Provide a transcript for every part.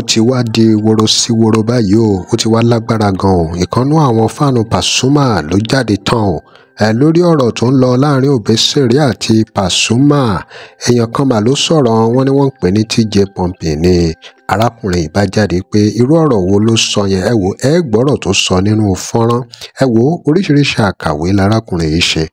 Ó ti wá di woro sí woro báyìí o, ó ti wá lágbára gan-an o. Ìkan nínú àwọn fans Pasuma ló jáde tán o lórí ọ̀rọ̀ tó ń lọ láàrin Obesere àti Pasuma. Èèyàn kan mà ló sọ̀rọ̀, wọ́n ní wọ́n ń pè ní TJ Pumpy ní arákùnrin yìí bá jáde pé irú ọ̀rọ̀ wo ló sọ yẹn. Ẹ wò, ẹ gbọ́rọ̀ tó sọ nínú fọ́nrán. Ẹ wò, oríṣiríṣi àkàwé lárákùnrin yìí ṣe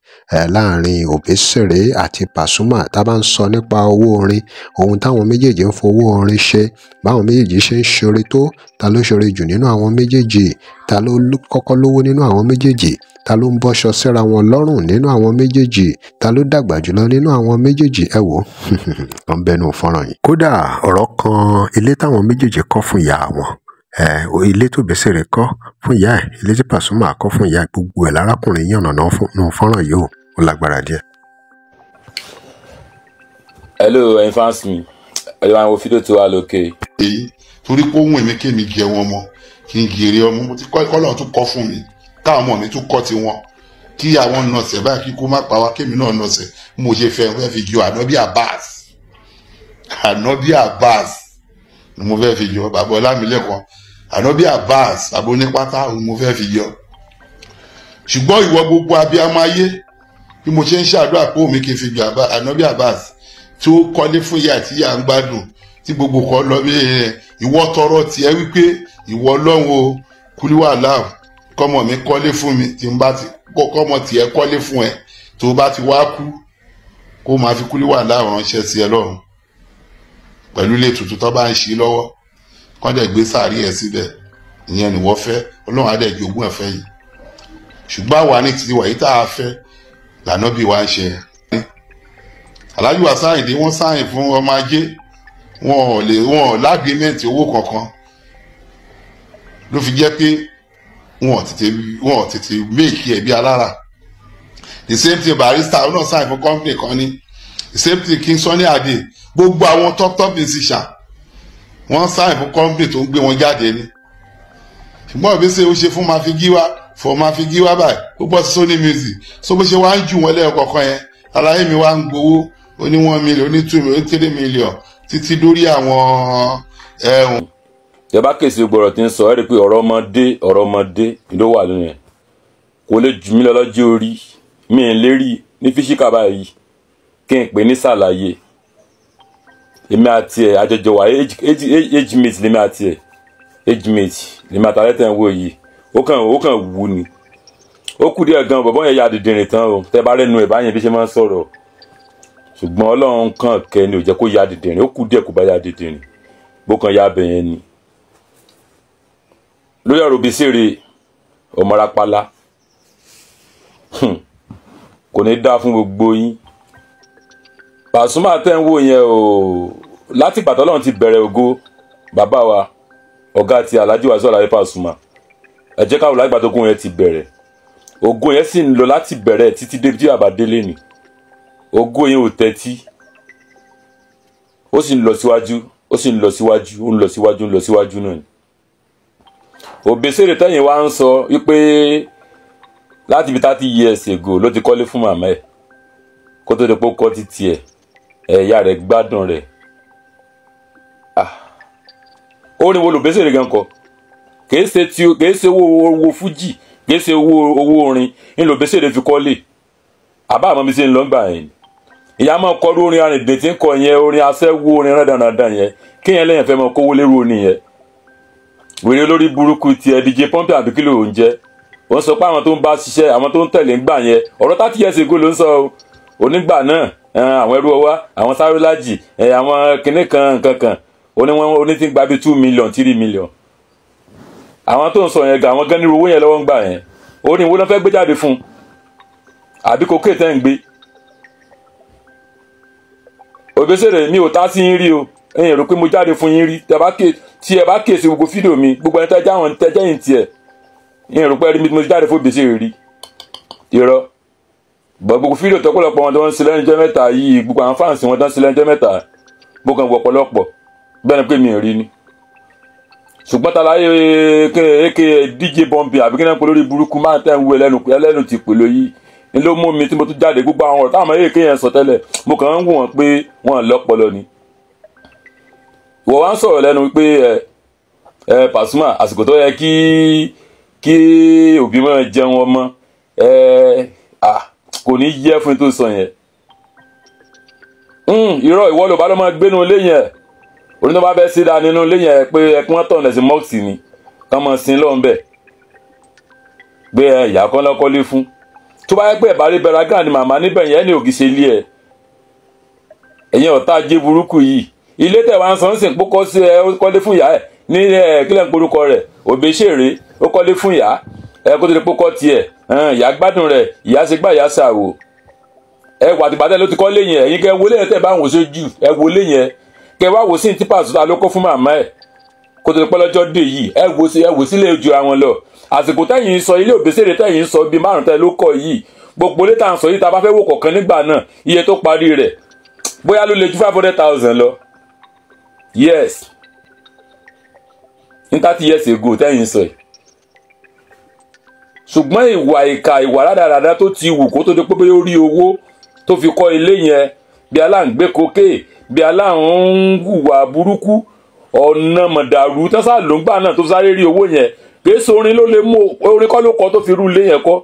láàrin Obesere àti Pasuma. Tá a bá ń sọ nípa owó orin, ohun táwọn méjèèjì ń fowó orin ṣe, báwọn méjèèjì ṣe ń ṣoore tó, ta ló ṣoore jù nínú àwọn méjèèjì, ta ló kọ́kọ́ lówó nínú àwọn méjèèjì, ta ló ń bọ́ṣọ síra wọn lọ́rùn nínú àwọn méjèèjì, ta ló dàgbà jùlọ nínú àwọn méjèèjì. Ẹ wò, wọ́n bẹnu fọ́nrán yìí. Kódà ọ̀rọ̀ kan, ilé táwọn méjèèjì kọ́ fún ìyá wọn, ilé tó Obesere kọ́ fún ìyá ẹ̀, ilé tí Pasuma kọ́ fún ìyá ẹ̀, gbogbo ẹ̀ lárákùnrin yànnàná nínú fọ́nrán yìí ó lágbára díẹ̀. Hello, ẹ̀yin fans mi, ẹ máa wo fídíò tó wà lókè. Èyí torí pé ohun èmi kémi jẹ wọn mọ kí n jèrè ọmọ mo ti kọ́ Ọlọ́run tún kọ́ fún mi, káwọn ọmọ mi tún kọ́ tiwọn, kí àwọn nọ̀sẹ̀ báyìí, kíkó má pa wá, kémi náà nọ̀sẹ̀. Mo ṣe fẹ́ fi jọ Ànábì Abbas, Ànábì Abbas ni mo fẹ́ fi jọ bàbá Ọlámilẹ́kan, Ànábì Abbas bàbá onípátá ni mo fẹ́ fi jọ. Ṣùgbọ́n ìwọ gbogbo abiyamọ ayé, bí mo ṣe ń ṣàdúrà pé òun mi kì í fi jọ Ànábì Abbas tí ó kọ́lé fún ìyá àti ìyá ń gbádùn tí gbogbo kan lọ bí ìwọ tọrọ tiẹ̀ wípé ìwọ Ọlọ́run o kúlíwà láàbù kọ́mọ mi kọ́lé fún mi, tí n bá ti kọ́mọ tiẹ̀ kọ́lé fún ẹ, tó bá ti wá kú kó máa fi kúlíwà láàbù ránṣẹ́ sí ẹ lọ́run pẹ̀lú ilé tuntun tó bá ń ṣe lọ́wọ́, kọ́ dẹ̀ gbé sàárì ẹ̀ síbẹ̀. Ìyẹn ni wọ́n fẹ́, Ọlọ́run á dẹ̀ jogún ẹ̀ fẹ́ yìí. Ṣùgbọ́n àwa ní tiwa yìí tá a fẹ́ lànà bí wàá ṣe. Alhaji Wasiu Ayinde wọ́n sáyìn fún ọmọ ajé, wọn ò lè wọn ò lágrímẹ̀ntì owó kankan, ló fi jẹ́ pé wọn ò tètè make ẹ̀ bí alára. The same thing Barrister ó náà sáyìn fún company kan ní, the same thing King Sunny Adé, gbogbo àwọn top top musician wọ́n sáyìn fún company tó ń gbé wọn jáde ni. Ṣùgbọ́n Obesere ó ṣe fún Mafigiwa for Mafigiwa báyìí, ó bọ́ sí Sony Music, so bó ṣe wá ń jù wọ́n lẹ́ẹ̀kọ̀ọ̀kan yẹn, aláyé mi wá ń gbowó ó ní 1 million, ó ní 2 million, ó ní 3 million, títí dórí àwọn ẹ̀hún. Tẹ bá kèsì gbọ́rọ̀ tí ń sọ, ẹ rí i pé ọ̀rọ̀ ọmọdé, ọ̀rọ̀ ọmọdé ló wà nínú ẹ̀. Kò lè jù mí lọ lọ́jọ́ orí mi ń lérí ní fíṣíkà báyìí kí n pè ní sàlàyé. Èmi àti ẹ̀ àjọjọ wà, age mate lèmi àti ẹ̀, age mate lèmi àtàlẹ́ tẹ̀ ń wò yìí. Ó kàn wù ni, ó kù díẹ̀ gan bọ̀bọ́ yẹn ya dìndìnrín tán o. Tẹ bá rẹ́nu ẹ̀ báyẹn bí ṣe máa ń sọ̀rọ̀, ṣùgbọ́n Ọlọ́run kàn kẹ́ ni ò jẹ́ kó ya dìndìnrín. Ó kù díẹ̀ kó bá ya dìndìnrín, bó kàn ya bẹ̀yẹn ni. Lórí ọ̀rọ̀ Obesere ọmọ Rápálá, kò ní dáa fún gbogbo yín. Pasuma tẹ́ ń wò yẹn o, láti ìgbà tọ́lọ́run ti bẹ̀rẹ̀ ògo bàbá wa, ọ̀gá ti Alhaji Wasiu Alabi Pasuma, ẹ jẹ́ káwọn lágbà tó kún yẹn ti bẹ̀rẹ̀ ògo yẹn sì ń lọ láti bẹ̀rẹ̀ títí débi tí bàbá délé ni. Ògo yẹn ò tẹ́tí, ó sì ń lọ síwájú, ó sì ń lọ síwájú, ó ń lọ síwájú, ó ń lọ síwájú náà ni. Obesere tẹ́yìn wá ń sọ wípé láti ibi 30 years ago ló ti kọ́lé fún màmá ẹ̀ kó tó di pé ó kọ́ títí ẹ̀, ẹ̀yà rẹ̀ gbádùn rẹ̀. Orin wo l'Obesere gan kọ? Kìí ṣe tí, kìí ṣe owó owó fújì, kìí ṣe owó owó orin ń l'Obesere fi kọ́lé. Àbá àmọ́ mi ṣe ń lọ gbà yẹn, ìyá máa kọ́ orin arìndè tí ń kọ yẹn, orin aṣẹ́wó, orin rẹ́dànàdàn yẹn, kéèyàn lẹ́yìn fẹ́ máa kówó lérò nìyẹn. Wèrè olórí burúkú tiẹ̀, DJ Pumpy àbí kí ló ń jẹ́, wọ́n sọ pé àwọn tó ń bá ṣiṣẹ́, àwọn tó ń tẹ̀lé ń gbà yẹn, ọ̀rọ̀ 30 years ago ló ń sọ o. Onígbà náà, àwọn ẹrú ọwá, àwọn sárélájì, àwọn kinní kan nǹkan kan, oní wọn oní tí ń gba bíi 2 million, 3 million. Àwọn tó ń sọ yẹn gan, àwọn gan ní owó yẹn lọ́wọ́ ń gbà yẹn. Ó ní ìwọ ló fẹ́ gbé jáde fún un àbí kókè tẹ́ ń gbé. Obesere, mi ò tá sí yín rí o. Ẹ̀yin rò pé mo jáde fún yín rí. Tí ẹ bá kíyèsí gbogbo fídíò mi, gbogbo ẹni tẹ́já àwọn tẹ́jẹ́ yìí tiẹ̀, ẹ̀yin rò pé rí mi mo jáde fún Obesere rí? Irọ́. Bọ̀ gbogbo fídíò tọ́pọ̀lọpọ̀ wọn tó ń ṣe lẹ́nu ọjọ́ mẹ́ta yìí, gbogbo àwọn fans wọn tó ń ṣe lẹ́nu ọjọ́ mẹ́ta, mo kàn wọ̀ ọ̀pọ̀lọpọ̀ bẹ́ẹ̀ ni pé mi ò rí ni. Ṣùgbọ́n tàlàyé eke DJ Pumpy àbí kí náà pé lórí burúkú máa tẹ́ ń wo ẹlẹ́nu ẹlẹ́nu ti pèlò yìí ni ló mú mi tí mo tún jáde. Gbogbo àwọn ọ̀rọ̀ táwọn èké yẹn sọ tẹ́lẹ̀, mo kàn ń wò wọ́n pé wọ́n lọ́pọlọ ni. Ìwọ wá ń sọ̀rọ̀ lẹ́nu pé ẹ Ẹ Pasuma, àsìkò tó yẹ kí kí òbí máa jẹun ọmọ, ẹ kò ní yẹ fún tó sọ yẹn. Irọ́, ìwọ ló bá lọ́ máa gbénu ilé yẹn. Onítọ́ bá fẹ́ sí dáa nínú ilé yẹn pé ẹkún wọn tọ̀nà sí mọ́ọ̀sì ni kán mọ̀ sí lọ́n bẹ̀ gbé ẹ ìyá kan lọ́kọ́lé fún. Tó bá yẹ pé ẹ̀bá rí bẹ̀rẹ̀ gán ni màmá níbẹ̀ yẹn ní ògì ṣe ilé ẹ̀. Ẹ̀yin ọ̀tá ajé burúkú yìí, ilé tẹ̀ wá ń sọ ń sìn pé sí ẹ ó kọ́lé fún ìyá ẹ̀ ní ẹ kílẹ̀ ń porúkọ rẹ̀, Òbésèré, ó kọ́lé fún ìyá ẹ kó tó lè pókọ́ tiẹ̀. Ìyá gbádùn rẹ̀, ìyá ṣe gbá, ìyá ṣàwò. Ẹ wà tìgbà tẹ́ ló ti kọ́lé yẹn. Ẹ̀yin kẹ́ wọlé yẹn, tẹ́ bá ń wò sójú ẹ wọlé yẹn, kẹ́ wá wò sí ní tipa àtúntà ló kọ́ fún màmá ẹ̀ kó tó lè pẹ́ lọ́jọ́ dé yìí. Ẹ wò sí, ẹ wò sílé ju àwọn lọ. Àsìkò tẹ́yìn sọ ilé Òbésèré tẹ́yìn sọ bíi márùn tẹ́ ló kọ́ yìí, gbogbo ilé tá à ń sọ yìí, tá a bá fẹ́ wò kọ̀ọ̀kan nígbà náà, iye tó parí rẹ̀ bóyá ló lè ju 500,000 lọ. Yes, ní 30 years ago tẹ́yìn sọ yìí. Ṣùgbọ́n ìwà ìkà, ìwà rádaràda tó ti wù kó tó di pé bóyá ó rí owó tó fi kọ́ ilé yẹn, bí aláǹgbé kókè, bí aláǹ hùwà burúkú, ọ̀nà mọ̀dàrú tẹ́sà ló ń gbà náà tó sáré rí owó yẹn. Kìí sorin ló lè mú orin kọ́ ló kọ́ tó fi rú ilé yẹn kọ́.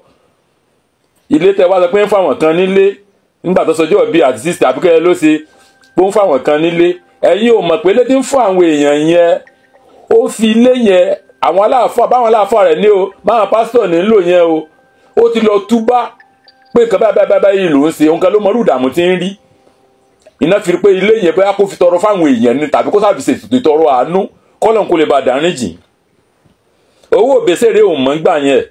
Ilé tẹ wá sọ pé ń fáwọn kan nílé nígbà tó sọjọ́ bíi àti sísè àbíkẹ́ ló ṣe pé ń fáwọn kan nílé, ẹ̀yin ò mọ̀ pé ilé tí ń fún àwọn èèyàn yẹn, ó fi ilé yẹn àwọn aláàfáà, báwọn aláàfáà rẹ̀ ní o, báwọn pásítọ̀ ní lò yẹn o. Ó ti lọ túbá pé nǹkan báyìí báyìí báyìí ló ń ṣe òun kan ló mọrú ìdààmú tí ń rí iná fi pé ilé yẹn bóyá kó fi tọrọ fáwọn èèyàn ni tàbí kó sábì ṣètò ìtọrọ àánú kọ́lọ́n kó lè bá dárín jìn. Owó Òbésèré ò mọ̀ ń gbà yẹn.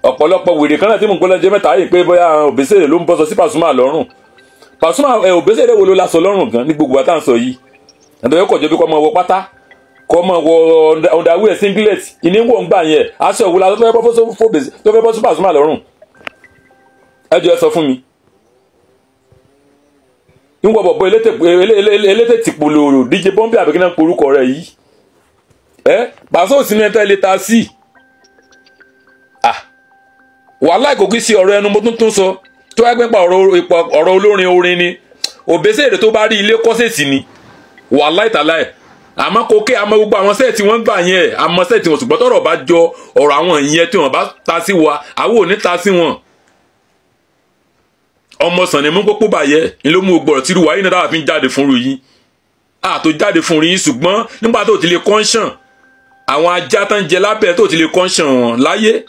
Ọ̀pọ̀lọpọ̀ wèrè kan náà tí mò ń gbọ́ lọ́jọ́ mẹ́ta yìí pé bóyá Òbésèré ló ń bọ́sọ sí Pasuma lọ́rùn. Pasuma ẹ Òbésèré wo ló lásọ lọ́rùn gan ní gbogbo àtà ń sọ yìí? Àtọ̀yọ́ kọ̀jọ́ bí kò mọ wọ pátá, kò mọ wọ underwear, singlet ìní wọ̀ ń gbà yẹn. Aṣọ òwúlà tó fẹ́ bọ́ sí Pasuma lọ́rùn? Ẹ jọ, ẹ sọ fún mi. Ń wọ bọ̀bọ̀ elétè tìpolòrò DJ Bọ́m̀bì àbíkí náà porúkọ rẹ̀ yìí. Ẹ Paso òsínú ẹ̀ tẹ́ lè ta sí wàhálà kò kí sí ọ̀rọ̀ ẹnu. Mo tún sọ tó wá pẹ́ pa ọ̀rọ̀ olórin orin ni Òbésèré tó bá rí ilé kọ́sẹ̀tì ni wàhálà ìtàláì. Àmọ́ kókè, àmọ́ gbogbo àwọn set wọ́n gbà yẹn, àmọ́ set wọn. Ṣùgbọ́n tọ́rọ̀ bá jọ ọ̀rọ̀ àwọn ìyẹn, tí wọ́n bá ta sí wa, àwọn ò ní ta sí wọn. Ọmọ sàn ni mú pópó bàyẹ ni ló mú gbọ́dọ̀ tírú wáyé náà dáwà fi ń jáde fún ru yín àtò jáde fún ru yín. Ṣùgbọ́n nígbà tó ti lè kọ́ńṣàn àwọn ajá tán jẹ lábẹ́, tó ti lè kọ́ńṣàn wọn láyé,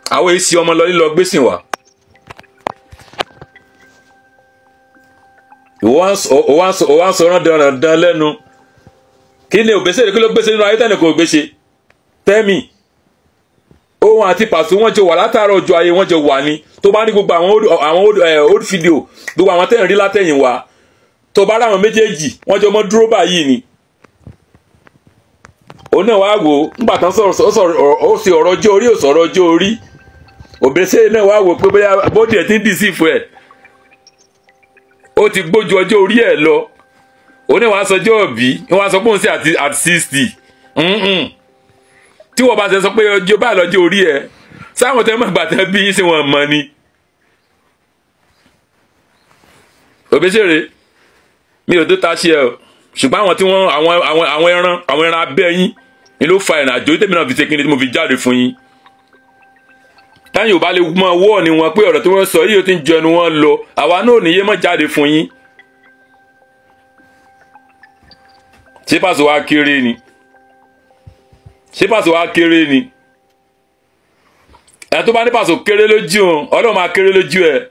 àwọn èsì ọmọ lọ lílọ gbèsè wá. Ìwọ wá ń sọ rán dandan lẹ́nu. Kí ni Òbésèré, kí ló gbèsè nínú ayé tẹ́nì kò gbèsè tẹ́mì? Òun àti Pàṣẹ wọn jọ wà látàárọ̀ ọjọ́ ayé, wọn jọ wà ní. Tó bá ní gbogbo àwọn old video, gbogbo àwọn tẹ́yìn rí látẹ̀yìn wá, tó bá ráwọn méjèèjì, wọ́n jọ mọ́ dúró báyìí ni. Òun náà wá wò ó nígbà tán sọ̀rọ̀, ó sì ọ̀rọ̀ ọjọ́ orí, ò sọ̀rọ̀ ọjọ́ orí. Òbésèré náà wá wò pé bóyá bóde ẹ̀ ti ń dì sí ìfọ̀ ẹ̀, ó ti gbójú ọjọ́ orí ẹ̀ lọ. Òun náà wá sọ ọjọ́ òbí, wọ́n wá sọ pé òun sí at 60. Tí wọ́n bá ṣe sọ pé ọjọ́ báyìí lọ́jọ́ orí ẹ̀, sáwọn tẹ́ mọ̀ gbà tẹ́ bí yín sí wọn mọ̀ ni. Òbésèré, mi ò tó ta ṣe ẹ o, ṣùgbọ́n àwọn tí wọ́n àwọn ẹran abẹ́ yín ni ló fa ìrìn àjò tèmi náà fi ṣe kíni tí mo fi jáde fún yín. Táyìn ò bá lè mọ wọ́ ni wọn pé ọ̀rọ̀ tí wọ́n sọ yìí, ó ti ń jẹnu wọn lọ, àwa náà ò ní yé mọ́ jáde fún yín. Ṣé Pàṣẹ wa kéré ni? Ṣé Pàṣẹ wa kéré ni? Ẹ tó bá ní Pàṣẹ kéré lójú òun, Ọlọ́run máa kéré lójú ẹ.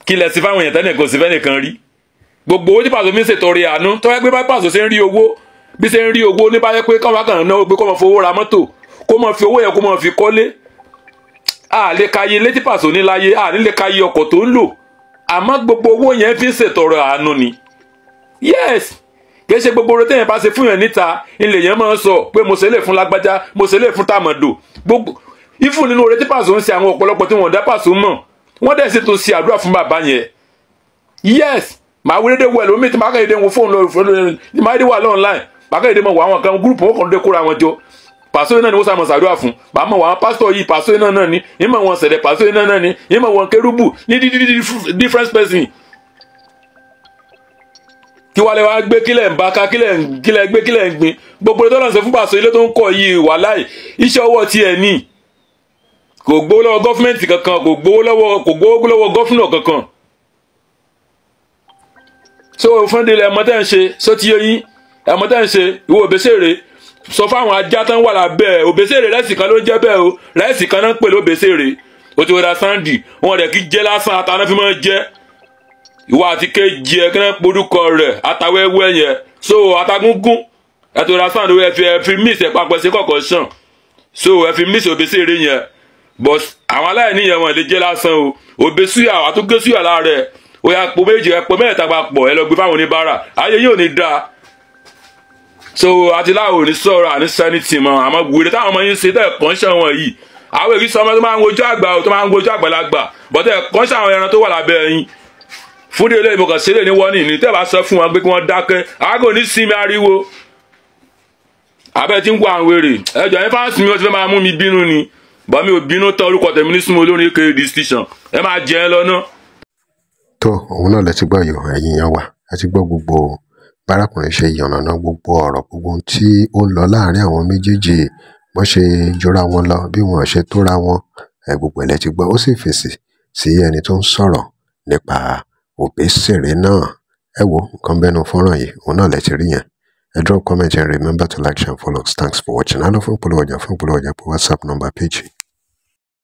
Kí lẹ sí fáwọn èèyàn tẹ́lẹ̀ kò sí fẹ́nìkan rí? Gbogbo owó tí Pàṣẹ mi ń ṣètọrẹ àánú, tó yẹ pé bá Pàṣẹ ṣe ń rí owó, bí ṣe ń rí owó ní báyẹ pé káwọn kàn náà pé kó máa fowó ra mọ́tò, kó máa fi owó yẹn kó máa fi kọ́lé, a lè ka iye létí Pàṣẹ ní láyé, a ní lè ka iye ọkọ̀ tó ń lò. Àmọ́ gbogbo owó yẹn fi ń ṣètọrẹ àánú ni. Yes, kì í ṣe gbogbo oore téèyàn bá ṣe fún yẹn níta ilé yẹn máa ń sọ pé mo ṣe lè fún lágbájá, mo ṣe lè fún tàmọ̀dò. Gbogbo ìfún nínú oore tí Pàṣẹ ń ṣe, àwọn ọ̀pọ̀lọpọ̀ tí wọ́n dá Pàṣẹ mọ̀, wọ́n dẹ̀ sì tún ṣe àdúrà fún bàbá yẹn. Yes, màá wí dédé wọ ẹlòmíì tí màá kàn dédé wo fóònù lọ tí màá dédé wà lọ́nláìn, màá kàn dédé mọ̀ wọ àwọn kan group wọn kàn dédé kóra wọn jọ. Pàṣẹ náà ni wọ́n sá mọ̀ ṣàdúrà fún. Màá mọ̀ wọ àwọn pásítọ̀ yìí, pàṣẹ náà náà ni ìmọ̀ wọn sẹ̀lẹ̀, pàṣẹ náà náà ni ìmọ̀ wọn kérúbù ní different person. Kí wálé wá gbé, kílẹ̀ ń bá ká, kílẹ̀ gbé, kílẹ̀ ń gbin. Gbogbo tó lọ́n ṣe fún Paso, ilé tó ń kọ́ yìí, wàláì, iṣẹ́ ọwọ́ tiẹ̀ ní. Kò gbowó lọ́wọ́ government kankan, kò gbowó lọ́wọ́ governor kankan. So fún délé, ẹ̀mọ́ tẹ́ ń ṣe só ti yé yín, ẹ̀mọ́ tẹ́ ń ṣe. Ìwọ Òbésèré, sọ fáwọn ajá tán wà lábẹ́ Òbésèré, rice kan ló ń jẹ́ bẹ́ẹ̀ o. Rice kan náà ń pè lóbésèré. O ti wọ́n sáǹdì wọn rẹ̀ kí jẹ́ lásán, ata náà fi máa jẹ́. Ìwọ àti kejì ẹ, kí náà porúkọ rẹ̀, atawẹ́wẹ́ yẹn. So atagúngún ẹ tó ra sáǹdì, ẹ fi mix ẹ papọ̀ sí kọ̀kọ̀ sàn. So ẹ fi mix Òbésèré yẹn, but àwọn aláìní yẹn, wọn lè jẹ́ lásán o. Òbésúyà àtúngé súyà lára ẹ. Ó yà pò méjì, ẹ pò mẹ́ta papọ̀, ẹ lọ gbé fáwọn oníbàárà. Ayé yóò ní dáa. So àti láwọn ò ní sọ̀rọ̀, àní sẹ́nitì mọ́. Àmọ́ wèrè táwọn ọmọ yín ṣe tẹ̀ kọ́ńṣẹ́ wọn yìí, àwọn èyí sọmọ tó máa ń wojú àgbà, tó máa ń wojú àgbàlagbà, bọ́tẹ̀ kọ́ńṣẹ́ àwọn ẹran tó wà lábẹ́ yín. Fún délé, ìmọ̀kàn sílẹ̀ ní wọ́n ní tẹ́ bá sọ fún wọn pé kí wọ́n dákẹ́, àgọ́ ní sinmi ariwo abẹ́ tí ń wọ àwọn wèrè. Ẹjọ́ yẹn, fans mi, wọ́n ti fẹ́ máa mú mi bínú ni, bọ́ mi ò bínú tán. Orúkọ tèmi ní súnmọ́ olórin aka distinction. Ẹ máa jẹ ẹ lọ náà. Tó òun náà lẹ ti gbọ́ yìí, ẹ̀yin yẹn wà. Ẹ ti gbọ́ gbogbo bárakùnrin ṣe yànnàná gbogbo ọ̀rọ̀, gbogbo ohun tí ó ń lọ láàrin àwọn méjèèjì, bọ́n ṣe jọra wọn lọ, bí wọn ṣe tóra wọn ẹ, gbogbo ẹ̀ lẹ ti gbọ́. Ó sì fèsì sí ẹni tó ń sọ̀rọ̀ nípa Òbésèré náà. Ẹ wo nǹkan bẹ́nu fọ́nrán yìí, òun náà lẹ ti rí yẹn. Ẹ drop comment and remember to like, share and follow us. Thanks for watching. Á lọ fún ìpolówó ọjà, fún ìpolówó ọjà pé WhatsApp number page.